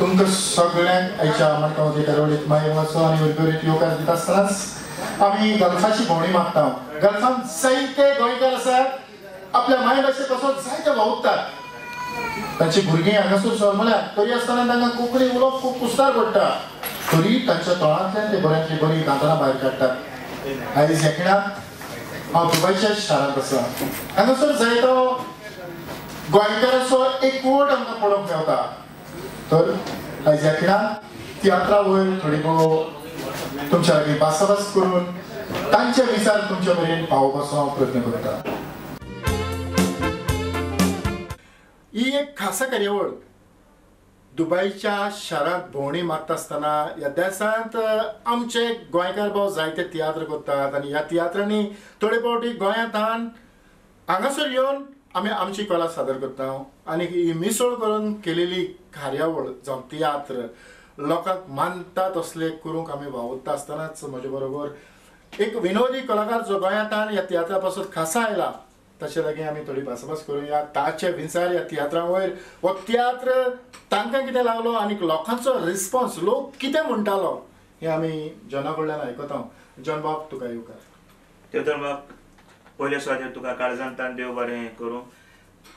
तुमकां सगळ्यांक आयच्या माणकां कार्यावळीक मायवाचो आनी उरबरीत येवकार दिता आसतनाच आमी गल्फाची भोंवडी मारता. गल्फान जायते गोंयकार आसात, आपल्या मायभाशे पासून जायते वावुरतात. तांची भुरगीं हांगासर जल्मल्या तरी आसतना तांकां कोंकणी उलोवप खूब कुस्तार पडटा, तरी तांच्या तोंडांतल्यान ते बऱ्यांतली बरी कांतारां भायर काडटात. आयज ह्या खिणाक हांव दुबयच्या शारांत आसा. हांगासर जायतो गोंयकाराचो एकवट आमकां पळोवंक मेळटा. तर आयज ह्या खिणाक तियात्रा वयर थोडी भोव तुमच्या लागीं भासाभास करून तांचे विचार तुमच्या मेरेन पावोवपाचो हांव प्रयत्न करता. ही एक खासा कार्यावळ दुबयच्या शारांत भोंवडी मारता आसतना ह्या देशांत आमचे गोंयकार भाव जायते तियात्र करतात आनी ह्या तियात्रांनी थोडे फावटी गोंयांत हांगासर येवन आमी आमची कला सादर करता आनी ही मिसळ करून केलेली कार्यावळ जावं तियात्र लोकांक मानता तसले करूंक आमी वावुरता आसतनाच म्हजे बरोबर एक विनोदी कलाकार जो गोंयांत ह्या तियात्रा पासून खासा आयला ताचे लागीं आमी थोडी भासाभास करुया. ताचे विचार ह्या तियात्रा वयर, हो तियात्र तांकां कितें लागलो आनी लोकांचो रिस्पॉन्स, लोक कितें म्हणटालो हें आमी जना कडल्यान आयकता. जनबाब, तुका येवकार. तेवतन पयले सुवातेर तुका काळजांतान देव बरें करूं.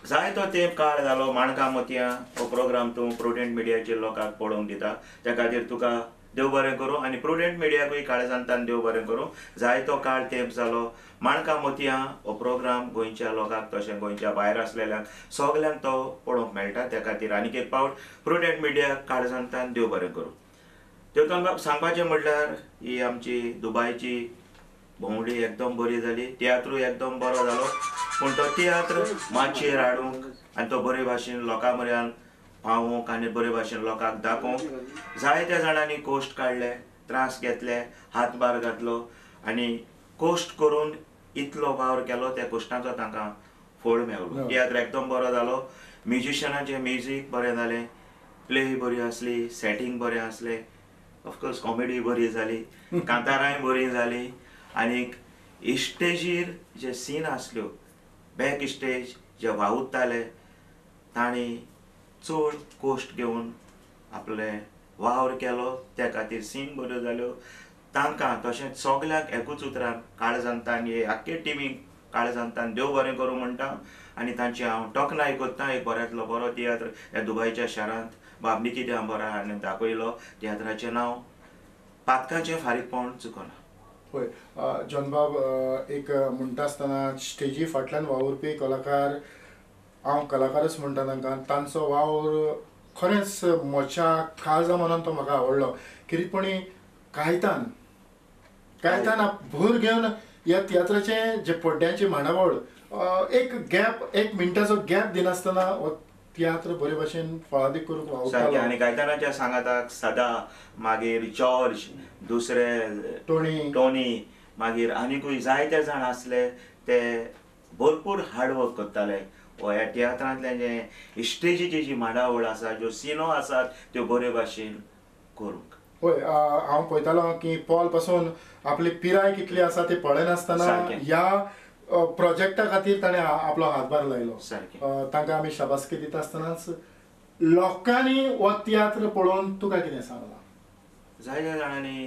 जायतो तेंप काळ जालो माणकां मोतयां हो प्रोग्राम तूं प्रुडंट मिडियाचेर लोकांक पळोवंक दिता, त्या खातीर तुका देव बरें करूं आनी प्रुडंट मिडियाकूय काळजांतान देव बरें करूं. जायतो काळ तेंप जालो माणकां मोतयां हो प्रोग्राम गोंयच्या लोकांक तशें गोंयच्या भायर आसलेल्यांक सगल्यांक तो पळोवंक मेळटा, त्या खातीर आनीक एक फावट प्रुडंट मिडियाक काळजांतान देव बरें करूं. देवतन बाब, सांगपाचें म्हणल्यार ही आमची दुबायची भोंवडी एकदम बरी जाली, तियात्रूय एकदम बरो जालो, पूण तो तियात्र माचयेर हाडूंक आनी तो बरे भाशेन लोकां म्हऱ्यान पावोवंक आनी बरे भाशेन लोकांक दाखोवंक जायत्या जाणांनी कश्ट काडले, त्रास घेतले, हातभार घातलो आनी कश्ट करून इतलो वावर केलो, त्या कश्टांचो तांकां फळ मेळलो. तियात्र एकदम बरो जालो, म्युजिशनाचें म्युजीक बरें जालें, प्ले बरी आसली, सेटींग बरें आसलें, ऑफकोर्स कॉमेडी बरी जाली, कांतारांय बरी जाली आनीक इस्टेजीर जे सीन आसल्यो बॅक स्टेज जे वावुरताले तांणी चड कश्ट घेवन आपले वावर केलो, त्या खातीर सीन बऱ्यो जाल्यो. तांकां तशेंच सगल्यांक एकूच उतरान काळजांतान हे आख्खे टिमीक काळजांतान देव बरें करूं म्हणटा आनी तांची हांव तोखणाय करता. एक बऱ्यांतलो बरो तियात्र ह्या दुबायच्या शारांत बाब निकी देंबरा हाणें दाखयलो. तियात्राचें नांव पातकाचें फारीकपण चुकना. पळय जनबाब, एक म्हणटा आसतना स्टेजी फाटल्यान वावुरपी कलाकार, हांव कलाकारच म्हणटा तांकां, तांचो वावर खरेंच म्हज्या काळजा मनान तो म्हाका आवडलो. कितेपणी कायतान कायतान भर घेवन ह्या तियात्राचें जे पड्ड्यांची मांडावळ, एक गॅप, एक मिनटाचो गॅप दिनासतना हो तियात्र बरे भाशेन फळादीक करूंक वावुरतालो. आनी गायतानाच्या सांगाताक सदा, मागीर जॉर्ज, दुसरे टोनी, मागीर आनीकूय जायते जाण आसले, ते भरपूर हार्डवर्क करताले. ह्या तियात्रांतलें जें स्टेजीची जी मांडावळ आसा, ज्यो सिनो आसात त्यो बरे भाशेन करूंक. पळय हांव पळयतालो की पॉल पासून आपली पिराय कितली आसा ती पळयनासतना ह्या प्रोजेक्टा खातीर ताणें आपलो हातभार लायलो. तांकां आमी शाबासकी दिता आसतनाच लोकांनी हो तियात्र पळोवन तुका कितें सांगलां? जायत्या जाणांनी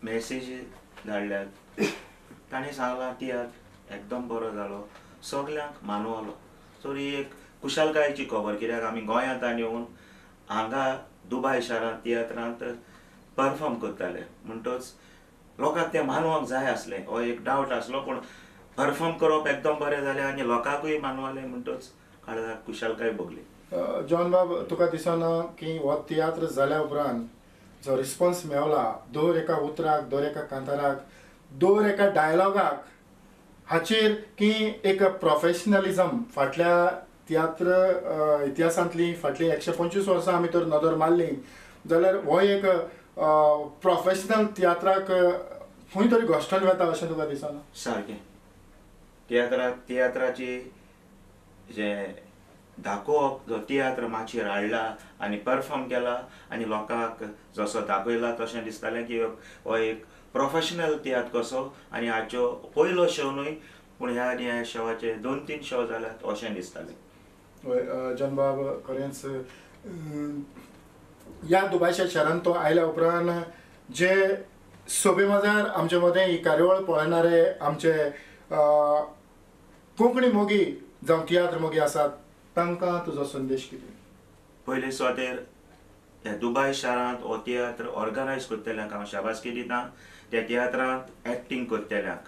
मॅसेजी धाडल्यात, तांणी सांगलां तियात्र एकदम बरो जालो, सगल्यांक मानवलो. सो ही एक खुशालकायेची खबर, कित्याक आमी गोंयांत येवन हांगा दुबाय शारांत तियात्रांत परफॉर्म करताले, म्हणटच लोकांक तें मानवंक जाय आसलें, हो एक डावट आसलो, पूण परफॉर्म करप एकदम बरें जालें आनी लोकांकूय मानवलें, म्हणटच काळजाक खुशालकाय भोगली. जॉन बाब, तुका दिसना की हो तियात्र जाल्या उपरांत जो रिस्पॉन्स मेवला दर एका उतराक, दर एका कांताराक, दर एका डायलॉगाक, हाचेर की एक प्रोफेशनलिजम फाटल्या तियात्र इतिहासांतली फाटलीं 125 वर्सां आमी तर नदर मारली जाल्यार हो एक प्रोफेशनल तियात्राक खंय तरी घश्टन वता अशें तुका दिसना? सारकें. तियात्राची जे दाखोवप, जो तियात्र माचयेर हाडला आनी परफॉर्म केला आनी लोकांक जसो दाखयला तशें दिसतालें की हो एक प्रोफेशनल तियात्र कसो आनी हाचो पयलो शो न्हय पूण ह्या आनी ह्या शोवाचे 2-3 शो जाल्यात अशें दिसतालें. हय जनबाब, खरेंच ह्या दुबायच्या शारांत तो आयल्या उपरांत जे सोबे मजार आमचे मदें ही कार्यावळ पळयणारे आमचे कोंकणी मोगी जावं तियात्र मोगी आसात तांकां तुजो संदेश कितें? पयले सुवातेर ह्या दुबाय शारांत हो तियात्र ऑर्गनायज करतल्यांक हांव शाबासकी दिता. त्या तियात्रांत एक्टींग करतल्यांक,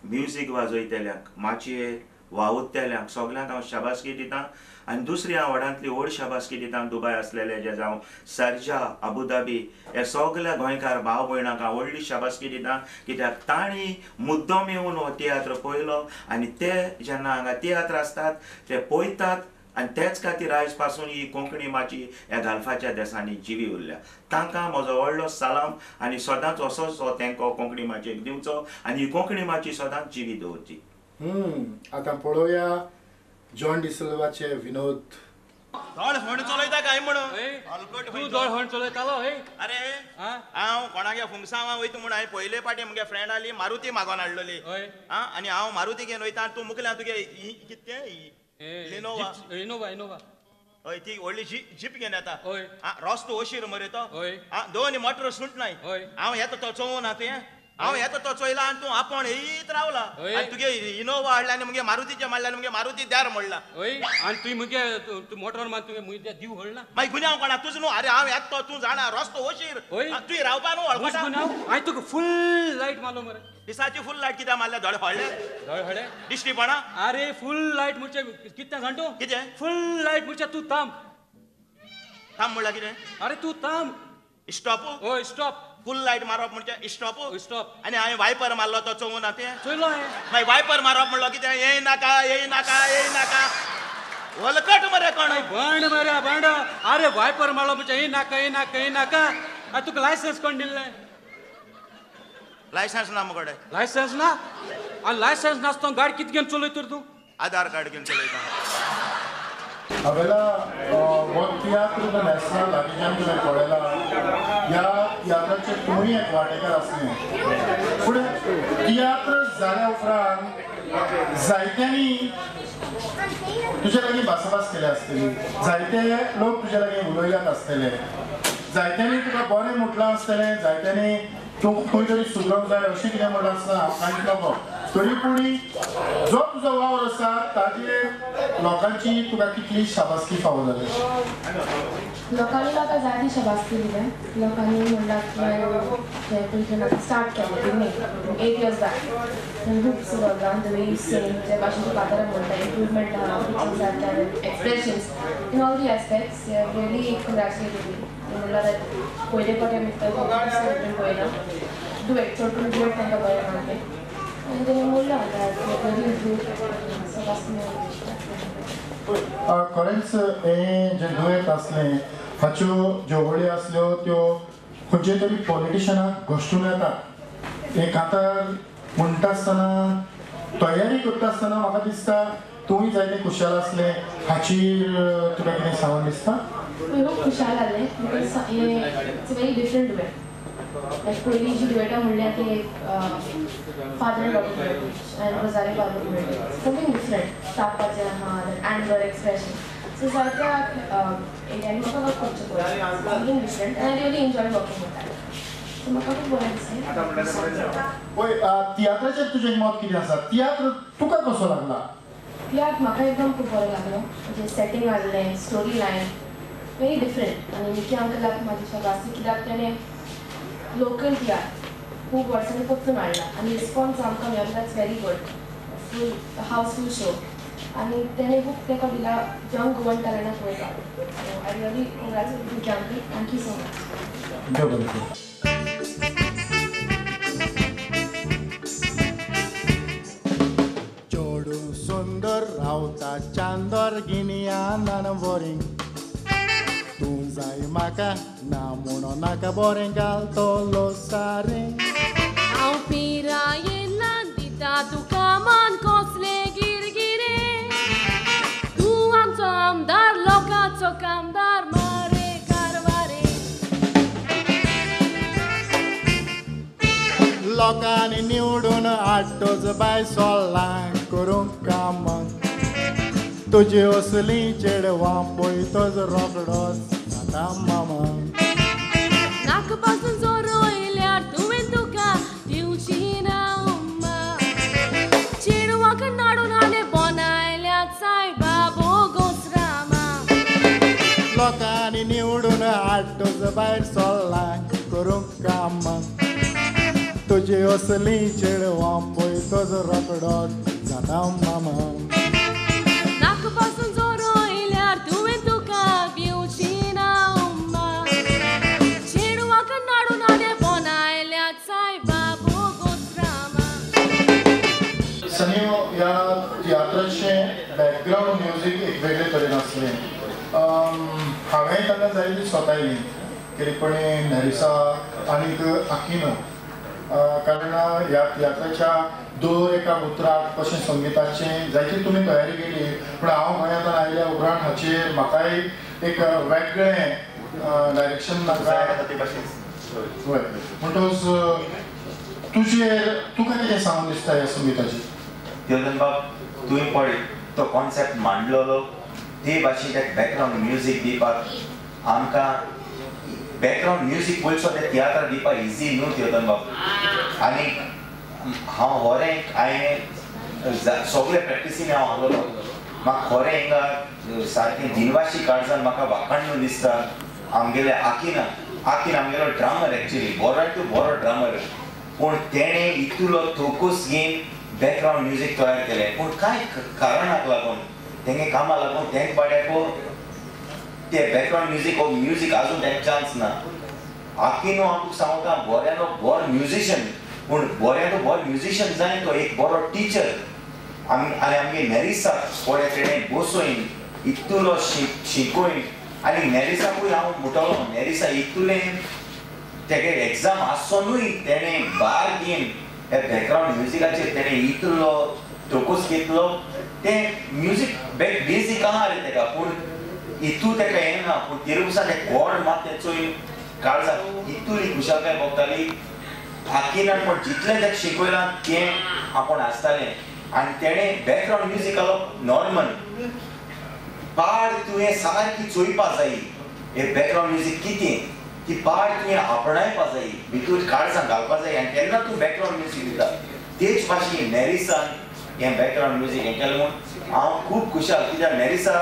म्युजीक वाजयतल्यांक, माचयेर वावुरतल्यांक सगल्यांक हांव शाबासकी दिता. आनी दुसरी हांव व्हडांतली व्हड शाबासकी दिता दुबाय आसलेले जे जावं सर्जा, अबुधाबी हे सगल्या गोंयकार भाव भयणांक हांव व्हडली शाबासकी दिता, कित्याक तांणी मुद्दम येवन हो तियात्र पळयलो आनी ते जेन्ना हांगा तियात्र आसतात ते पळयतात आनी तेच खातीर आयज पासून ही कोंकणी माची ह्या गल्फाच्या देसांनी जिवी उरल्या. तांकां म्हजो व्हडलो सलाम आनी सदांच असोच हो तेंको कोंकणी माचयेक दिवचो आनी ही कोंकणी माची सदांच जिवी दवरची. आतां पळोवया जॉन डिसिल्वाचे विनोद. धड चलयता काय म्हणून तूं धड चलयतालो? अरे हांव कोणागे फुंगसांवा वयता म्हूण हांवें पयले पाटी मुगे फ्रेंड आली मारुती मागोन हाडलेली आनी हांव मारुती घेवन वयता आनी तूं मुखल्यान तुगे कितें इनोवा इनोवा इनोवा हय ती व्हडली जीप घेवन येता. हय रस्तो ओशीर मरे तो. हय दोन मोटर सुट नाय. हय हांव येता तो चोवना तुवें, हांव येता तो चोयला आनी तूं आपोण येयत रावला आनी तुगे इनोवा हाडला आनी मुगे मारुतीचे मारला आनी मुगे मारुती दार मोडला. हय आनी तुवें मुगे तूं मोटर मार तुवें मुगे दीव व्हडला मागीर गुन्यांव कोणा तुजो न्हू. अरे हांव येता तो तूं जाणा रस्तो ओशीर तुवें रावपा न्हू वळखता. हांवें तुका फूल लायट मारलो मरे. दिसाची फूल लायट कित्याक मारल्या? धड हडले धड हडले दिश्टी पडा. अरे फूल लायट म्हणजे कितें जाण तूं? कितें फूल लायट म्हणजे तूं थांब थांब म्हणल्यार कितें? अरे तूं थांब स्टॉप. हय स्टॉप. फूल लायट मारप म्हणजे स्टॉप. स्टॉप. आनी हांवें वायपर मारलो तो चोवना तें चोयलो हांवें. मागीर वायपर मारप म्हणलो कितें? येय नाका येय नाका येय नाका वलकट मरे कोण बंड मरे बंड. अरे वायपर मारलो म्हणजे येय नाका येय नाका येय नाका. तुका लायसन्स कोण दिल्लें? लायसन्स ना मुकडे. लायसन्स ना? आनी लायसन्स नासतना गाडी कितें घेवन चलयता तूं? आधार कार्ड घेवन चलयता. हांवें हो तियात्र नॅशनल लागींच्यान तुवें पळयला. ह्या तियात्राचे तूंय एक वांटेकार आसलें, पूण तियात्र जाल्या उपरांत जायत्यांनी तुजे लागीं भासाभास केल्या आसतली, जायते लोक तुजे लागीं उलयल्यात आसतले, जायत्यांनी तुका बरें म्हटलां आसतलें, जायत्यांनी तूं खंय तरी सुदरोंक जाय अशें कितें म्हणलां आसतना हांव कांयच नको. तरी पूण जो तुजो वावर आसा ताजेर लोकांची तुका कितली शाबासकी फावो जाली? लोकांनी म्हाका जायती शाबासकी दिल्या. लोकांनी म्हणलां की स्टार्ट केलें 8 years back खूब सुदरलां. The way you sing, जे भाशेन तूं कातारां म्हणटा, इम्प्रूवमेंट आहा, expressions in all the aspects really congratulated me. म्हणल्यार पयले फावटी आमी पळयला डुएट, चड करून डुएट तांकां बरें मानलें आनी तेणी म्हणलां रियली इम्प्रूव. खरेंच हें जें दुयेंत आसलें हाच्यो ज्यो वळी आसल्यो त्यो खंयचे तरी पॉलिटिशनाक घश्टून येतात. हे कांतार म्हणटा आसतना तयारी करता आसतना म्हाका दिसता तूंय जायते खुशाल आसलें, हाचेर तुका कितें सांगून दिसता? खूब खुशाल जालें because it's a very different duet. Like पयलीं जी डुएटां म्हणल्यार ती एक फादर एंड डॉटर डुएट आनी रोजारी बाबू डुएट, समथींग डिफरंट तापाचें आहा, एंगर एक्सप्रेशन. सो जायत्या एरियांनी म्हाका वर्क करचें पडलें, something different and I really enjoy working with that. So म्हाका खूब बरें दिसलें. पळय तियात्राचेर तुजें मत कितें आसा? तियात्र तुका कसो लागला? तियात्र म्हाका एकदम खूब बरो लागलो. म्हणजे सेटींग आसलें, स्टोरी लायन वेरी डिफरंट. आनी निकी अंकलाक म्हाजी शाबासकी कित्याक तेणें लोकल तियात्र खूब वर्सांनी परतून हाडला आनी रिस्पॉन्स आमकां मेळ्ळा it's very good, full housefull show. आनी तेणें खूब तेका दिला यंग गोवन टॅलंटाक वयता. So I really congratulate Nicky uncle, thank you so much. चेडूं सुंदर रावता चांदर गिनिया नान बोरींग, तूं जाय म्हाका ना म्हणो नाका बरें घालतलो सारें. हांव पिरायेन ल्हान दिता तुका मान कसलें गिरगिरे, तूं आमचो आमदार लोकांचो कामदार मारे कारवारे. लोकांनी निवडून हाडटोच बाय सोलां करूंक कामां, तुजी असलीं चेडवां पळयतच रोखडोच जाता मामा. नाक पासून जोरयल्यार तुवें तुका दिवची ना उम्मा. चेडवाक नाडून हाणें बनायल्यात सायबा बोगोस रामा. लोकांनी निवडून हाडटोच भायर सोडला करूंक कामां. तुजी असली चेडवां पळय तोच रोकडोच जाता मामा. नाक पासून जोरयल्यार तुवें तुका दिवची ना उम्मा. चेडवाक नाडून हाणें बनायल्यात सायबा बोगोस रामा. सनी, ह्या तियात्राचें बॅकग्रावंड म्युजीक एक वेगळे तरेन आसलें. हांवें तांकां जायती स्वतायली कितेपणी नॅरिसा आनीक आकिनो, कारण ह्या तियात्राच्या दर एका उतराक कशें संगिताचें जायती तुमी तयारी केली. पूण हांव गोंयांत आयल्या उपरांत हाचेर म्हाकाय एक वेगळें डायरेक्शन म्हाका. हय, म्हणटकच तुजेर तुका कितें सांगून दिसता ह्या संगिताचेर? तेवजन बाब, तुवें पळय तो कॉन्सेप्ट मांडलेलो ते भाशेन ताका बॅकग्रावंड म्युजीक दिवपाक आमकां बॅकग्रावंड म्युजीक पयसो ते तियात्राक दिवपाक इजी न्हू तेवजन बाब. आनी हांव होरें हांवें सगळे प्रॅक्टिसीन हांव आहलोलो. म्हाका खरें हिंगा सारकें दिनवाशी काळजान म्हाका वाखाणून दिसता आमगेले आकिना. आकिन आमगेलो ड्रमर एक्चुली बरो टू बरो ड्रमर, पूण तेणें इतलो थोकूस घेवन बॅकग्रावंड म्युजीक तयार केलें. पूण कांय कारणाक लागून तेंगे कामाक लागून तेंक पाड्याको ते बॅकग्रावंड म्युजीक हो म्युजीक आजून तेंक चान्स ना. आकिनो हांव तुका सांगता बऱ्यानो बरो म्युजिशन, पूण बऱ्यानो बरो म्युजिशन जाय तो एक बरो टिचर. आमी आनी आमगे नॅरिसा पळय तेणें बसोवन इतलो शिकोवन आनी नॅरिसाकूय हांव म्हणटलो नॅरिसा इतलें तेगे एग्जाम आसोनूय तेणें भार घेवन हे बॅकग्रावंड म्युजिकाचेर तेणें इतलो तोकोस घेतलो. तें म्युजीक बॅक बेजीक आहा रे तेका, पूण इतू तेका येना. पूण तिरुपसा तें कोड मात तें चोय काळजाक इतली खुशालकाय भोगताली आकिनान. पण जितलें तेका शिकयलां तें आपूण आसतालें. आनी तेणें बॅकग्रावंड म्युजीक आलो नॉर्मल पाड तुवें सारकी चोयपा जाय हे बॅकग्रावंड म्युजीक कितें ती पाड तुवें आपणायपा जाय, भितूर काळजां घालपा जाय आनी तेन्ना तूं बॅकग्रावंड म्युजीक दिता. तेच भाशेन नॅरिसान हें बॅकग्रावंड म्युजीक हें केलें म्हूण हांव खूब खुशाल. कित्याक नॅरिसा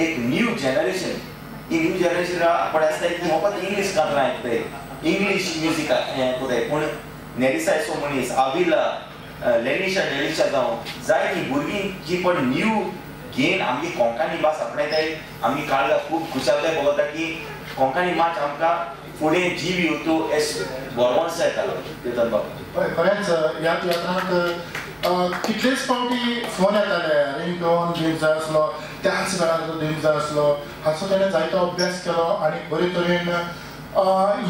एक न्यू जनरेशन, ही न्यू जनरेशन पळय आसता ती फकत इंग्लीश कांतरां आयकताय, इंग्लीश म्युजीक हें कोताय. पूण नॅरिसा असो मनीस आविला लेनिशा डेलिशा जावं जाय ती भुरगीं जी पण न्यू घेन आमची कोंकणी भास आपणायताय. आमची काळजाक खूब खुशालकाय भोगता की कोंकणी माच आमकां फुडें जीव येवतो एस बरोवंस येतालो तेतन बाब. हय, खरेंच ह्या तियात्रांत कितलेच फावटी फोन येताले रिंगटोन दिवंक जाय आसलो, त्याच वेळार तो दिवंक जाय आसलो. हाचो तेणें जायतो अभ्यास केलो आनी बरे तरेन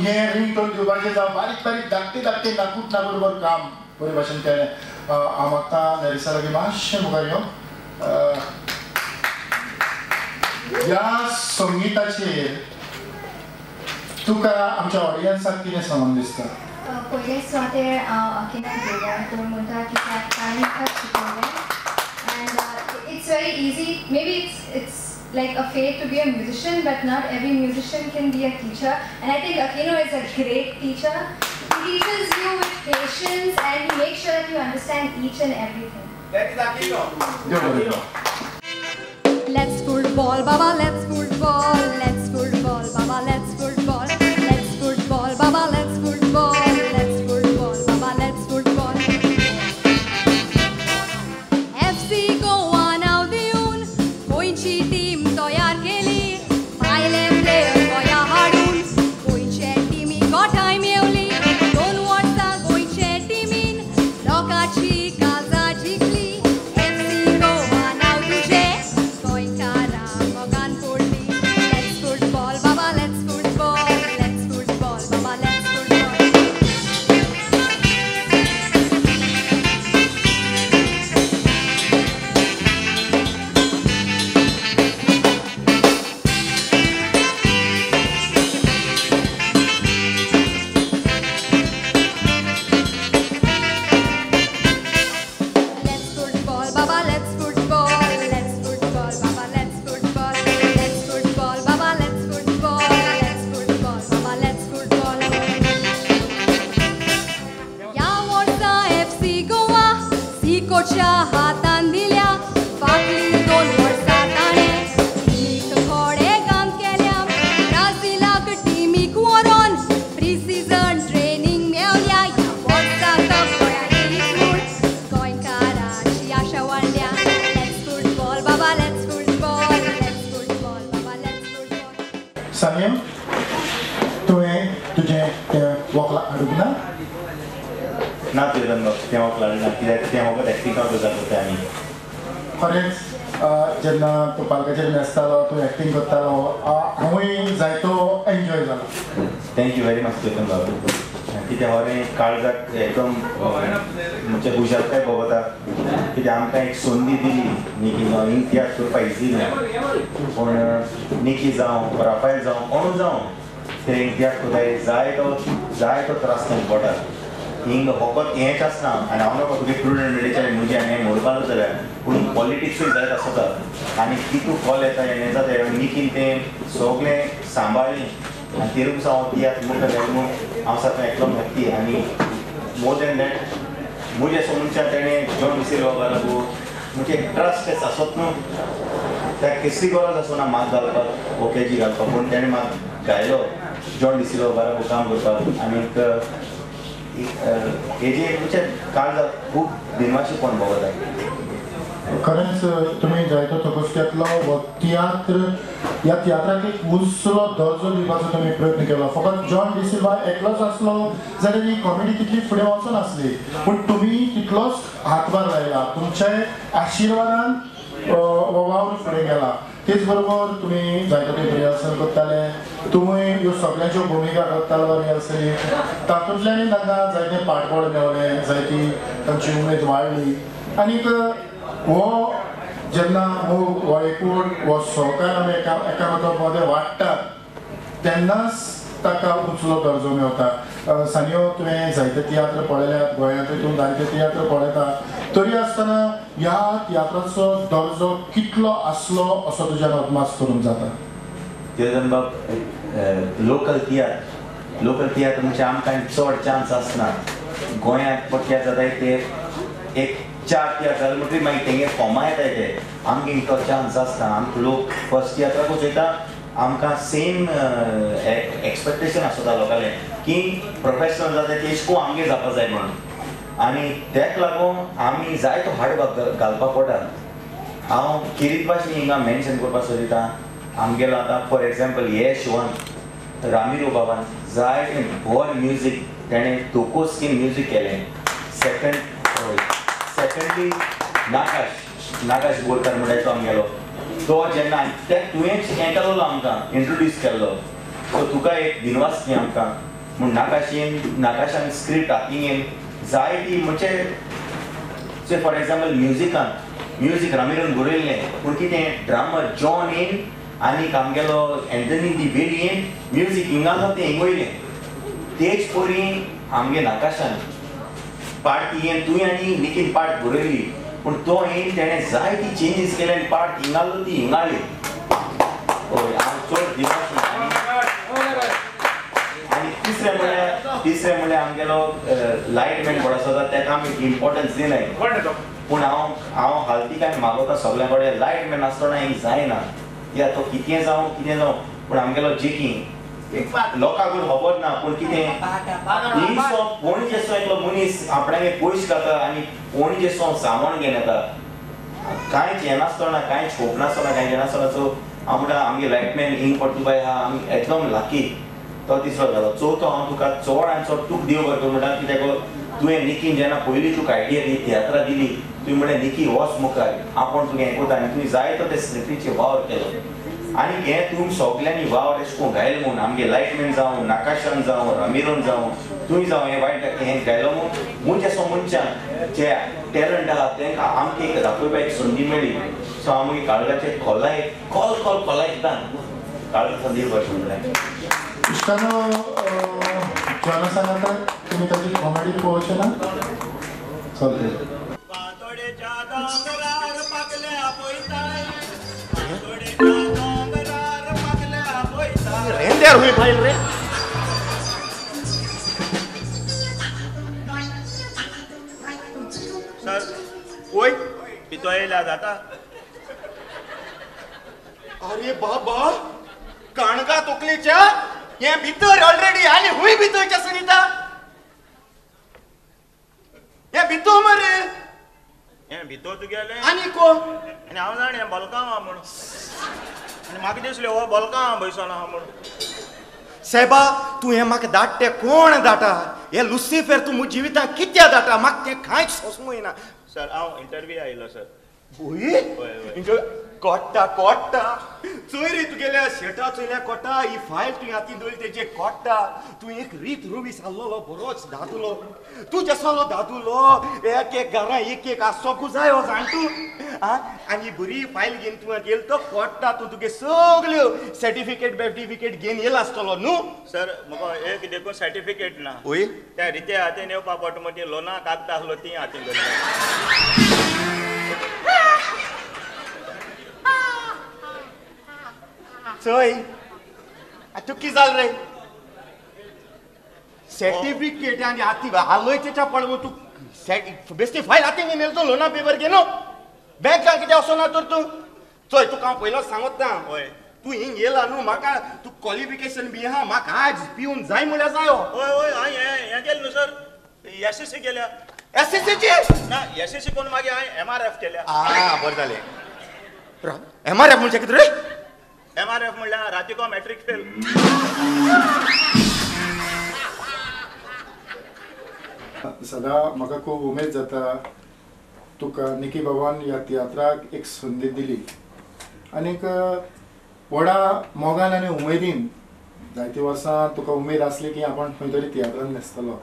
हें रिंगटोन दिवपाचें जावं बारीक बारीक धाकटे धाकटे नाकूट नाकूट बरें काम बरे भाशेन केलें. हांव आतां नॅरिसा लागीं मातशें मुखार यो. ह्या संगिताचेर तुका आमच्या ऑडियन्साक कितें सांगून दिसता? पयले सुवातेर हांव अकिनाक देवा कोण म्हणटा कित्याक ताणें म्हाका शिकयलें. And it's very easy, maybe it's like a fate to be a musician, but not every musician can be a teacher. And I think Aquino is a great teacher. He teaches you with patience and he makes sure that you understand each and everything. That is Aquino. Aquino. Let's football, Baba, let's football. Let's football, Baba, let's football. Let's football, Baba, let's football. Let's football, Baba, let's football. FC Goa नाव दिवन गोंयची team तयार केली. भायले player गोंया हाडून गोंयचे टिमी गोठाय मेवली. 2 वर्सां गोंयचे टिमीन लोकांची काळजां जिखली. FC Goa नाव तुजें गोंयकारा मोगान पडली. गोंयच्या हातान दिल्या फाटलीं 2 वर्सां ताणें टिमीक थोडे काम केल्या ब्राझिलाक टिमीक व्हरोन प्री सिजन ट्रेनींग मेवल्या ह्या वर्सा कप गोंया येयत म्हूण गोंयकारांची आशा वाडल्या. Let's football Baba let's football, let's football Baba let's football. Sania, तुवें तुजें तें वोकला हाडूंक ना? ना तुवें तें वोकल हाडूंक ना कित्याक तें वखद एक्टिंग करता तें. आनी खरेंच जेन्ना तूं पालकाचेर नाचतालो, तूं एक्टींग करतालो, हांवूय जायतो एन्जॉय जालो. Thank you very much Chetan बाबू. कितें खरें काळजाक एकदम म्हणजे खुशालकाय भोगता कित्याक आमकां एक संदी दिली निकी जावं ही तियात्र करपाक इजी न्हय पूण निकी जावं राफायल जावं कोणूय जावं ते तियात्र करताय जाय तो त्रास तांकां पडटा. हिंग फकत हेंच आसना आनी हांव नको तुगे प्रुडंट मिडियाचे म्हजें आनी हें म्हणपाक जाल्यार पूण पॉलिटिक्सूय जायत आसता आनी कितू कॉल येता हें जाता. निकीन तें सगळें सांबाळ्ळें आनी तेरूच हांव तियात्र मुखार गेलो म्हूण हांव सारको एकदम हॅप्पी. आनी मोर देन that म्हजे समजच्या तेणें जॉन डिसिल्वा बाराबो म्हणजे ट्रस्ट आसत न्हू त्या कसली गरज आसना मात घालपाक ओकेजी घालपाक पूण तेणें म्हाका घायलो जॉन डिसिल्वा बाराबो काम करपाक. आनीक हेजे म्हणजे काळजाक खूब दिनवाशीपण भोगता. खरेंच तुमी जायतो थकस घेतलो हो तियात्र, ह्या तियात्राक एक उंचलो दर्जो दिवपाचो तुमी प्रयत्न केलो. फकत जॉन डिसिल्वा एकलोच आसलो जाल्यार ही कॉमेडी तितली फुडें वचनासली पूण तुमी तितलोच हातभार लायला, तुमच्या आशिर्वादान हो वावर फुडें गेला. तेच बरोबर तुमी जायतो तेंप रिहर्सल करताले, तुमी ह्यो सगळ्यांच्यो भुमिका करतालो रिहर्सली, तातूंतल्यानूय तांकां जायतें पाठबळ मेवलें, जायती तांची उमेद वाडली. आनीक हो जेन्ना मोग हो एकवट हो सहकार आमी एकामेका मदें वाडटात तेन्नाच ताका उंचलो दर्जो मेवता. सानियो, तुवें जायते तियात्र पळयल्यात, गोंयांतूय तूं जायते तियात्र पळयता, तरी आसतना ह्या तियात्राचो दर्जो कितलो आसलो असो तुज्यान अदमास करूंक जाता? चेतन बाब, लोकल तियात्र, लोकल तियात्र म्हणजे आमकां चड चान्स आसना. गोंयांत पट्ट्यार जाताय ते एक 4 तियात्र जाले म्हणटकीर मागीर तेंगे फॉर्मां येताय ते आमकां इतलो चान्स आसना. आमकां लोक फर्स्ट तियात्राकूच वयता, आमकां सेम एक्सपेक्टेशन आसता लोकांलें की प्रोफेशनल जाता तेश को आमगे जावपा जाय म्हणून. आनी तेका लागून आमी जायतो हार्ड वर्क घालपाक पडटा. हांव किरीत भाशेन हिंगा मेन्शन करपाक सोदिता आमगेलो आतां फॉर एग्जाम्पल हे शिवन रामिरो बाबान जायतें बरें म्युजीक तेणें तोकोस्कीन म्युजीक केलें. सेकंडली नाकाश बोरकर म्हणटा तो आमगेलो तो जेन्ना ते तुवेंच हें केल्लो आमकां इंट्रोड्यूस केल्लो सो तुका एक दिनवास न्ही आमकां म्हूण नाकाशान स्क्रिप्ट हातीन जायती म्हणजे फॉर एग्जाम्पल म्युजिकान म्युजीक रामिरोन बरयल्लें पूण कितें ड्रामर जॉन येन आनी आमगेलो एन्थनी दी वेलियन म्युजीक हिंगा तें हिंग वयलें. तेच परी आमगे नाकाशान पार्ट येन तुवें आनी निकीन पार्ट बरयली पूण तो येन तेणें जायती चेंजीस केले आनी पार्ट हिंगालो ती हिंगाली. हय हांव चड दिवस. आनी तिसरें म्हणल्यार आमगेलो लायटमॅन कोण आसा ताका आमी इम्पोर्टन्स दिनाय पूण हांव हालती काय मागोता सगळ्या कडेन लायटमॅन आसतना एक जायना कित्याक तो कितें जावं कितें जावं पूण आमगेलो जेकी लोकांक खबर ना पूण कितें हिंगसो पणजेचो एकलो मनीस आपणागे पयशे खाता आनी पणजेचो सामान घेवन येता कांयच येनासतना कांयच होप नासतना कांयच येनासतना. सो हांव म्हणटा आमगे लायटमॅन हिंग पडटू बाय आहा आमी एकदम लाकी. तो तिसरो जालो. चवथो हांव तुका चड आनी चड तुका देव बरें करूं म्हणटा कित्याक तुवें निकीन जेन्ना पयलीं तुका आयडिया दिली तियात्रां दिली तुवें म्हणलें निकी वच मुखार आपूण तुका हें करता आनी तुवें जायतो ते स्क्रिप्टीचेर वावर केलो. आनी हें तुमी सगल्यांनी वावर अशें करून गायलें म्हूण आमगे लायटमॅन जावं नाकाशान जावं रामिरोन जावं तुमी जावं हें वायट हें गायलो म्हूण मुंयच्या सो मनशान जे टॅलंट आहा तांकां आमकां एक दाखोवपाक एक संदी मेळ्ळी. सो हांव मागीर काळजाचे खोलाय खोल खोल खोलायतां काळजा संदी बरें म्हणलें. इश्टानो, जॉना सांगाता तुमी ताची कॉमेडी पळोवचें ना? चलते. रेंदेर हुई फाईल रे. सर भितो येयल्या जाता. अरे बाबा काणका तोकलेच्या हे भितर ऑलरेडी आनी हुंय भितरच्या सुनिता हे भितो मरे हे भितो तुगेलें आनी कोण आनी हांव जाण हें बलकांव आहा म्हणून आनी म्हाका दिसलें हो बलकांव आहा भंयसोन आहा म्हणून. सायबा तूं हें म्हाका धाडटे कोण धाडटा हे लुसिफेर तूं म्हज्या जिवितांत कित्याक धाडटा म्हाका तें कांयच सोंसूंक येना. सर हांव इंटरव्यू आयलो सर. होय कोट्टा कोट्टा चोय रे तुगेल्या शेटा चोयल्या कोटा ही फायल तुवें हातीन दवरली तेजे कोट्टा तूं एक रीत रोवी सारलोलो बरोच दादुलो तूं जसलो दादुलो एक एक घरां एक एक आसोकू जाय हो जाण तूं आं आनी बरी फायल घेवन तुवें गेल तो कोट्टा तूं तुगे सगल्यो सर्टिफिकेट बेर्टिफिकेट घेवन येयला आसतलो न्हू. सर म्हाका एक देखून सर्टिफिकेट ना. होय त्या रिते हातीन येवपा पडटा मदीं लोना कागदां आसलो तीं हातीन दवरली. चोय तूं कितें जालें रे सर्टिफिकेट आनी हाती हालयचेच्या पळोवन तूं बेश्टी फायल हातीन घेवन येयलो लोना पेपर घेवन बँकान कित्याक वचना तर तूं. चोय तुका हांव पयलोच सांगता हय तूं हिंग येयला न्हू म्हाका तूं क्वॉलिफिकेशन बी आहा म्हाका आज पिवन जाय म्हणल्यार जायो. हय हय हांवें हें केलें न्हू सर एस एस सी केल्या. एस एस सीची ना एस एस सी करून मागीर हांवें एम आर एफ केल्या. आं बरें जालें. एम आर एफ म्हणजे कितें रे? एम आर एफ म्हणल्यार रातिको मॅट्रीक फेल. सदां म्हाका खूब उमेद जाता तुका निकी बाबान ह्या तियात्राक एक संदी दिली आनीक व्हडा मोगान आनी उमेदीन जायतीं वर्सां तुका उमेद आसली की आपण खंय तरी तियात्रान न्हेसतलो.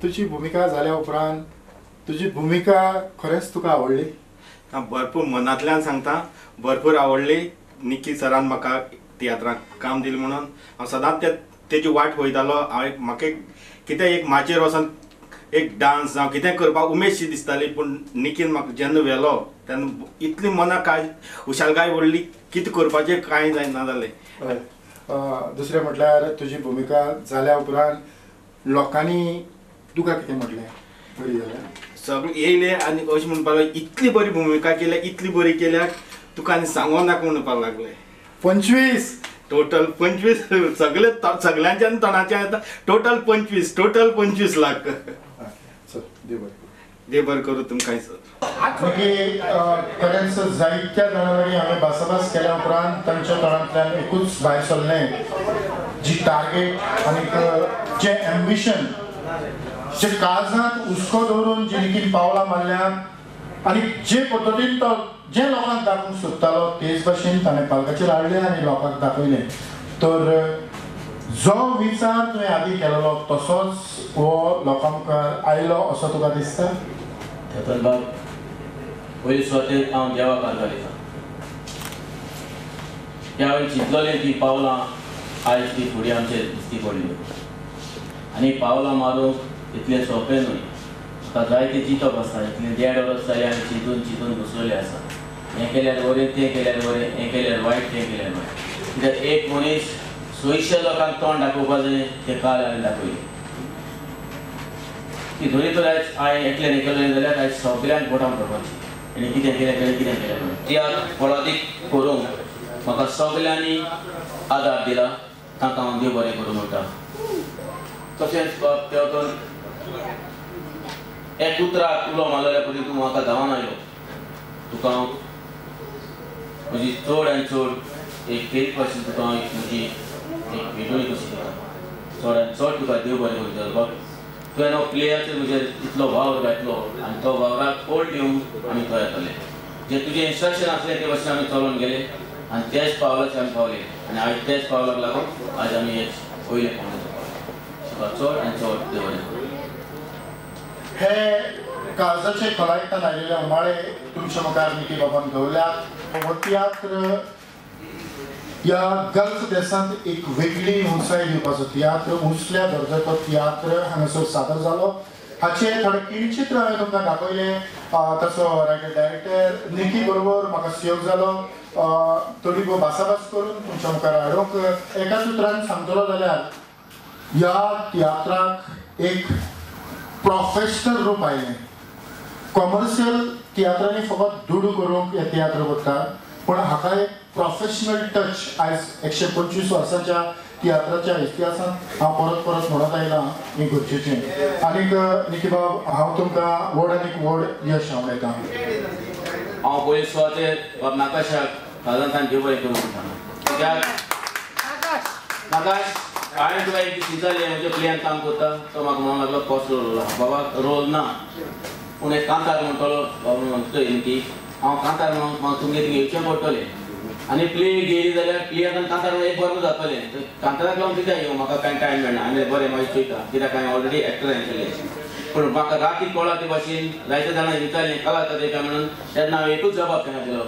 तुजी भुमिका जाल्या उपरांत तुजी भुमिका खरेंच तुका आवडली? भरपूर मनांतल्यान सांगता भरपूर आवडली. निकी सरान म्हाका तियात्राक काम दिलें म्हणून हांव सदांच तेजी वाट पळयतालो. हांव म्हाका कितें एक माचयेर वचोन एक डांस जावं कितें करपाक उमेदशी दिसताली पूण निकीन म्हाका जेन्ना व्हेलो तेन्ना इतली मनाक काय खुशालकाय उरली कितें करपाचें कांय जायना जालें. दुसरें म्हटल्यार तुजी भुमिका जाल्या उपरांत लोकांनी तुका कितें म्हटलें? बरी जाल्या सगळें येयले आनी अशें म्हणपाक लागले इतली बरी भुमिका केल्या इतली बरी केल्या तुका आनी सांगो नाका म्हणपाक लागले. 25 टोटल 25 सगळे सगळ्यांच्या तोंडाच्या येता टोटल 25 टोटल 25 लाख. सर देव बरें देव बरें करूं तुमकां सर. मागीर खरेंच जायत्या जाणां लागीं हांवें भासाभास केल्या उपरांत तांच्या तोंडांतल्यान एकूच भायर सरलें जी टार्गेट आनीक जें एम्बिशन जे काळजांत हुस्को दवरून जी निकीन पावलां मारल्या आनी जे पद्दतीन तो जे लोकांक दाखोवंक सोदतालो तेच भाशेन ताणें पालकाचेर हाडलें आनी लोकांक दाखयलें. तर जो विचार तुवें आदी केलेलो तसोच हो लोकां मुखार आयलो असो तुका दिसता? चेतन बाब पयली सुवातेर हांव देवाक आर्गां दिता की हांवें चिंतलेलें ती पावलां आयज ती फुडें आमचेर दिश्टी पडली आनी पावलां मारूंक इतलें सोंपें न्हय. म्हाका जायतें चिंतप आसा इतलें 1.5 वर्स जालें आनी चिंतून चिंतून बसलेलें आसा हें केल्यार बरें तें केल्यार बरें हें केल्यार वायट तें केल्यार वायट. कित्याक एक मनीस 100 लोकांक तोंड दाखोवपाचें तें काल हांवें दाखयलें की धरी तर आयज हांवें एकल्यान केलें जाल्यार आयज सगळ्यांक बोटां पडपाचें आनी कितें केलें केलें कितें केलें. तियात्र फळादीक करूंक म्हाका सगळ्यांनी आदार दिला तांकां हांव देव बरें करूं म्हणटा. तशेंच बाब तेवतन एक उतराक उलो मारलेल्या परी तूं म्हाका धांवन आयलो तुका हांव म्हजी चड आनी चड एक फेरी पासून तुका हांव म्हजी एक भेटवणी कशी दिता. चड आनी चड तुका देव बरें करूं चलपाक. तुवें हो प्लेयाचेर म्हजेर इतलो वावर घातलो आनी तो वावराक ओल्ड दिवंक आमी तयार जाले. जे तुजें इन्स्ट्रक्शन आसलें ते भाशेन आमी चलोवन गेले आनी त्याच पावलाचेर आमी पावले आनी आयज त्याच पावलाक लागून आयज आमी हे वयले पावले. तुका चड आनी चड देव बरें करूं. हे काळजाचे खोलायेंतल्यान आयिल्ले उमाळे तुमच्या मुखार निकी बाबान दवरल्यात. हो तियात्र ह्या गल्फ देशांत एक वेगळी उंचाय दिवपाचो तियात्र उंचल्या दर्जाचो तियात्र हांगासर सादर जालो. हाचे थोडे किळचित्र हांवें तुमकां दाखयलें. ताचो रायटर डायरेक्टर निकी बरोबर म्हाका सहयोग जालो थोडी भोव भासाभास करून तुमच्या मुखार हाडूंक. एकाच उतरान सांगतलो जाल्यार ह्या तियात्राक एक प्रोफेशनल रूप आयलें. कॉमर्शियल तियात्रांनी फकत दुडू करूंक हे तियात्र करतात, पूण हाका एक प्रोफेशनल टच आयज 125 वर्सांच्या तियात्राच्या इतिहासांत हांव परत परत म्हणत आयलां हें गरजेचें. आनीक निकी बाब, हांव तुमकां व्हड आनीक व्हड यश हांव मेळटा. हांव पयले सुवातेर बाब नाकाशाक काळजांतल्यान देव बरें करूं म्हणटा. कित्याक नाकाश, हांवें तुका एक दीस विचारलें, म्हज्या प्लेयान काम करता तो म्हाका म्हणूंक लागलो कसलो रोल आहा बाबा, रोल ना, पूण एक कांतार म्हणटलो बाबा म्हणटलो की हांव कांतार म्हणून म्हाका तुमगेर थिंगा येवचें पडटलें आनी प्ले गेली जाल्यार प्लेयाक कांतार म्हणून एक बरोबर जातलें, कांताराक लागून कित्याक येवं, म्हाका कांय टायम मेळना. आनी बरें मागीर चोयता कित्याक हांवें ऑलरेडी एक्टर केल्लें. पूण म्हाका राती कळ्ळा ते भाशेन जायते जाणां विचारलें कला अकादमी काय म्हणून, तेन्ना हांवें एकूच जबाब तांकां दिलो,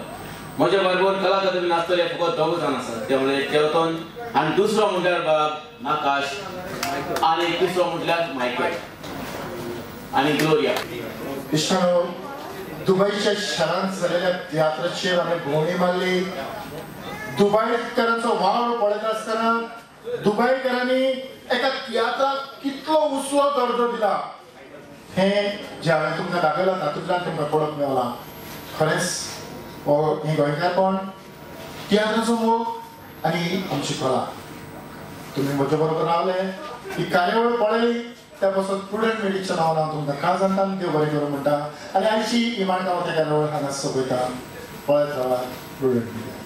म्हज्या बरोबर कला अकादमी नासतले फकत दोग जाण आसात, ते म्हणल्यार केवतन आनी दुसरो म्हणल्यार बाब नाकाश आनी तिसरो म्हणल्यार मायकल आनी ग्लोरिया. इश्टानो, दुबयच्या शहरांत जालेल्या तियात्राचेर आमी भोंवडी मारली. दुबयकारांचो वावर पळयता आसतना दुबयकारांनी एका तियात्राक कितलो उसलो दर्जो दिला हें जें हांवें तुमकां दाखयलां तातूंतल्यान तुमकां कळोवंक मेळलां. खरेंच हो हें गोंयकारपण, तियात्राचो मोग आनी आमची कला. तुमी म्हजे बरोबर रावले, ही कार्यावळ पळयली, त्या पासून प्रुडंट मिडियाच्या नांवान हांव तुमकां काळजांतल्यान देव बरें करूं म्हणटा आनी आयची ही माणगांव त्या कार्यावळ हांगा सोंपयता. पळयत रावात प्रुडंट मिडिया.